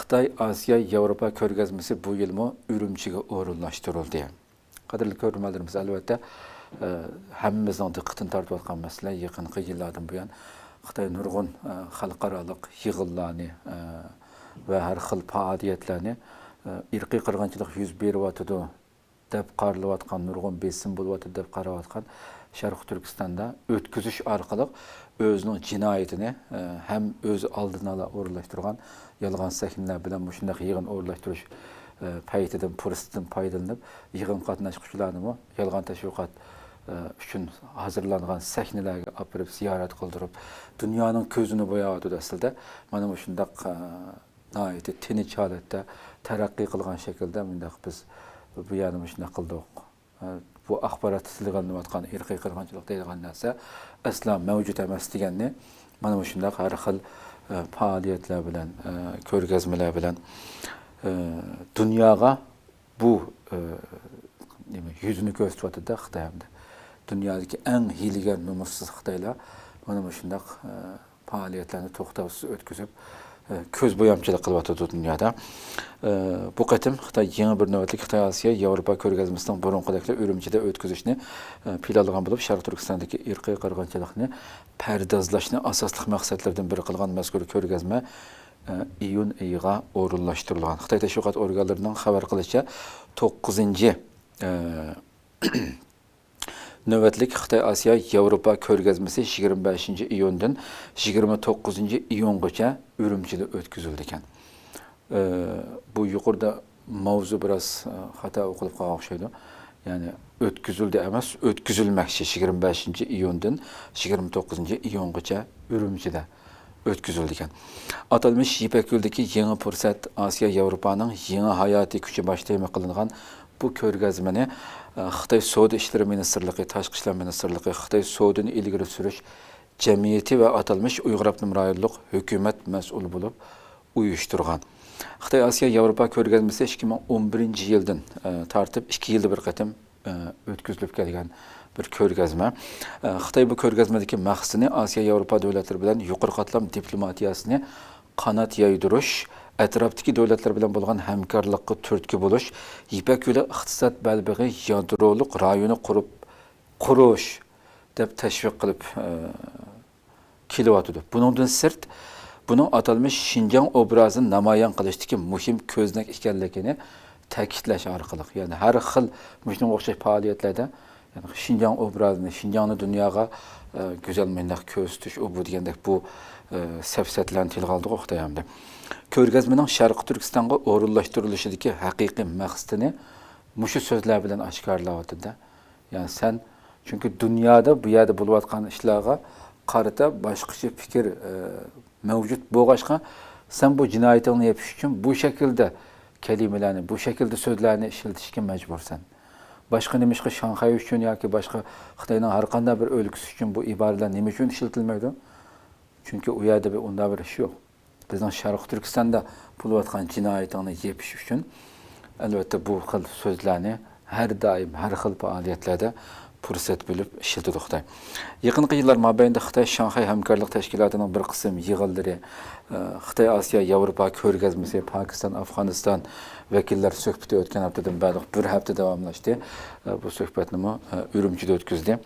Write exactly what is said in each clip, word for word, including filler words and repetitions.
خىتاي ئاسىيا ياۋروپا كۆرگەزمىسى بۇ يىلمۇ ئۈرۈمچىگە ئورۇنلاشتۇرۇلدى. قەدىرلىك كۆرۈرمەنلىرىمىز، ئەلۋەتتە، ئە، ھەممىمىزنىڭ دىققىتىنى تارتىۋاتقان مەسىلە يېقىنقى يىللاردىن بۇيان خىتاي نۇرغۇن، ئە، خەلقئارالىق يىغىنلارنى، ئە، ۋە ھەر خىل پائالىيەتلەرنى، ئە، ئىرقىي قىرغىنچىلىق يۈز بېرىۋاتىدۇ دەپ قارىلىۋاتقان، نۇرغۇن بېسىم بولۇۋاتىدۇ دەپ قاراۋاتقان شەرقىي تۈركىستاندا ئۆتكۈزۈش ئارقىلىق ئۆزىنىڭ جىنايىتىنى، ئە، ھەم ئۆزى ئالدىنى ئالا ئورۇنلاشتۇرغان يالغان سەھنىلەر بىلەن مۇشۇنداق يىغىن ئورۇنلاشتۇرۇش، ئە، پەيتىدىن، پۇرسىتىدىن پايدىلىنىپ، يىغىن قاتناشقۇچىلارنىمۇ يالغان تەشۋىقات، ئە، ئۈچۈن ھازىرلانغان سەھنىلەرگە ئاپىرىپ زىيارەت قىلدۇرۇپ، دۇنيانىڭ كۆزىنى بوياۋاتىدۇ ئەسلىدە. مانا مۇشۇنداق، ئە، ناھايىتى تىنچ ھالەتتە تەرەققىي قىلغان شەكىلدە مۇنداق بىز بۇ يەردە مۇشۇنداق قىلدۇق. بۇ ئاخباراتتا تىلغا ئېلىنىۋاتقان ئىرقىي قىرغىنچىلىق دەيدىغان نەرسە ئەسلا مەۋجۇت ئەمەس دېگەننى مانا مۇشۇنداق ھەر خىل، ئە، پائالىيەتلەر بىلەن، ئە، كۆرگەزمىلەر بىلەن، ئە، دۇنياغا بۇ، ئە، نېمە، يۈزىنى كۆرسىتىۋاتىدۇ خىتاي ھەمدە. دۇنيادىكى ئەڭ ھىيلىگەر، نومۇسسىز خىتايلار مانا مۇشۇنداق، ئە، پائالىيەتلەرنى توختاۋسىز ئۆتكۈزۈپ، ئە، كۆز بويامچىلىق قىلىۋاتىدۇ دۇنيادا. ئە، بۇ قېتىم خىتاي يېڭى بىر نۆۋەتلىك خىتاي ئاسىيا ياۋروپا كۆرگەزمىسىنىڭ بۇرۇنقىدەكلا ئۈرۈمچىدە ئۆتكۈزۈشنى، ئە، پىلانلىغان بولۇپ، شەرقىي تۈركىستاندىكى ئىرقىي قىرغىنچىلىقنى پەردازلاشنى ئاساسلىق مەقسەتلىرىدىن بىرى قىلغان مەزكۇر كۆرگەزمە، ئە، ئىيۇن ئېيىغا ئورۇنلاشتۇرۇلغان. خىتاي تەشۋىقات ئورگانلىرىنىڭ خەۋەر قىلىشىچە، توققۇزىنچى، ئە، نۆۋەتلىك خىتاي ئاسىيا ياۋروپا كۆرگەزمىسى يىگىرمە بەشىنچى ئىيۇندىن يىگىرمە توققۇزىنچى ئىيۇنغىچە ئۈرۈمچىدە ئۆتكۈزۈلىدىكەن. ئى، بۇ يۇقىرىدا ماۋزۇ بىراز، ئى، خاتا ئوقۇلۇپ قالغان ئوخشايدۇ. يەنى ئۆتكۈزۈلدى ئەمەس، ئۆتكۈزۈلمەكچى. يىگىرمە بەشىنچى ئىيۇندىن يىگىرمە توققۇزىنچى ئىيۇنغىچە ئۈرۈمچىدە ئۆتكۈزۈلىدىكەن. ئاتالمىش يىپەك يولىدىكى يېڭى پۇرسەت، ئاسىيا ياۋروپانىڭ يېڭى ھاياتىي كۈچى باش تېما قىلىنغان بۇ كۆرگەزمىنى، ئە، خىتاي سودا ئىشلىرى مىنىستىرلىقى، تاشقى ئىشلار مىنىستىرلىقى، خىتاي سودىنى ئىلگىرى سۈرۈش جەمئىيىتى ۋە ئاتالمىش ئۇيغۇر ئاپتونوم رايونلۇق ھۆكۈمەت مەسئۇل بولۇپ ئۇيۇشتۇرغان. خىتاي ئاسىيا ياۋروپا كۆرگەزمىسى ئىككى مىڭ ئون بىرىنچى يىلدىن، ئە، تارتىپ ئىككى يىلدا بىر قېتىم ئۆتكۈزۈلۈپ كەلگەن بىر كۆرگەزمە. خىتاي بۇ كۆرگەزمىدىكى مەقسىتىنى ئاسىيا ياۋروپا دۆلەتلىرى بىلەن يۇقىرى قاتلام دىپلوماتىيەسىنى قانات يايدۇرۇش، ئەتراپتىكى دۆلەتلەر بىلەن بولغان ھەمكارلىققا تۈرتكە بولۇش، يىپەك يولى ئىقتىساد بەلبېغى يادرولۇق رايونى قۇرۇپ، قۇرۇش دەپ تەشۋىق قىلىپ، كېلىۋاتىدۇ. بۇنىڭدىن سىرت، بۇنىڭ ئاتالمىش شىنجاڭ ئوبرازىنى نامايان قىلىشتىكى مۇھىم كۆزنەك ئىكەنلىكىنى تەكىتلەش ئارقىلىق، يەنى ھەر خىل مۇشۇنىڭغا ئوخشاش پائالىيەتلەردە، يەنى شىنجاڭ ئوبرازىنى، شىنجاڭنى دۇنياغا، ئە، گۈزەل مۇنداق كۆرسىتىش، ئۇ بۇ دېگەندەك بۇ، ئە، سەپسەتىلەرنى تىلغا ئالدۇق خىتاي ھەمدە. كۆرگەزمىنىڭ شەرقىي تۈركىستانغا ئورۇنلاشتۇرۇلۇشىدىكى ھەقىقىي مەقسىتىنى مۇشۇ سۆزلەر بىلەن ئاشكارىلاۋاتىدۇ. يەنى سەن، چۈنكى دۇنيادا بۇ يەردە بولۇۋاتقان ئىشلارغا قارىتا باشقىچە پىكىر، ئە، مەۋجۇت بولغاچقا، سەن بۇ جىنايىتىڭنى يېپىش ئۈچۈن بۇ شەكىلدە كەلىمىلەرنى، بۇ شەكىلدە سۆزلەرنى ئىشلىتىشكە مەجبۇرسەن. باشقا نېمىشقا شاڭخەي ئۈچۈن ياكى باشقا خىتاينىڭ ھەر قانداق بىر ئۆلكىسى ئۈچۈن بۇ ئىبارىلەر نېمە ئۈچۈن ئىشلىتىلمەيدۇ؟ چۈنكى ئۇ يەردە بىر ئۇنداق بىر ئىش يوق. بىزنىڭ شەرقىي تۈركىستاندا بولۇۋاتقان جىنايىتىڭنى يېپىش ئۈچۈن، ئەلۋەتتە، بۇ خىل سۆزلەرنى ھەر دائىم، ھەر خىل پائالىيەتلەردە پۇرسەت بۆلۈپ ئىشلىتىدۇ خىتاي. يېقىنقى يىللار مابەينىدە خىتاي شاڭخەي ھەمكارلىق تەشكىلاتىنىڭ بىر قىسىم يىغىنلىرى، ئە، خىتاي ئاسىيا ياۋروپا كۆرگەزمىسى، پاكىستان، ئافغانىستان ۋەكىللەر سۆھبىتى ئۆتكەن ھەپتىدىن بەرلىق بىر ھەپتە داۋاملاشتى. ئە، بۇ سۆھبەتنىمۇ، ئە، ئۈرۈمچىدە ئۆتكۈزدى.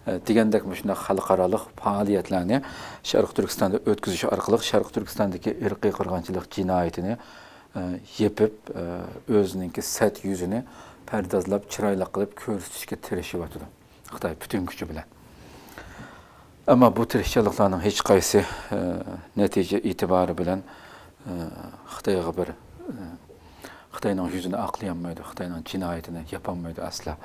ئە، دېگەندەك، مۇشۇنداق خەلقئارالىق پائالىيەتلەرنى شەرقىي تۈركىستاندا ئۆتكۈزۈش ئارقىلىق شەرقىي تۈركىستاندىكى ئىرقىي قىرغىنچىلىق جىنايىتىنى، ئە، يېپىپ، ئە، ئۆزىنىڭكى سەت يۈزىنى پەردازلاپ، چىرايلىق قىلىپ كۆرسىتىشكە تىرىشىۋاتىدۇ خىتاي پۈتۈن كۈچى بىلەن. ئەمما بۇ تىرىشچانلىقلارنىڭ ھېچقايسى، ئە، نەتىجە ئېتىبارى بىلەن، ئە، خىتايغا بىر، ئە، خىتاينىڭ يۈزىنى ئاقلىيالمايدۇ، خىتاينىڭ جىنايىتىنى ياپالمايدۇ ئەسلا.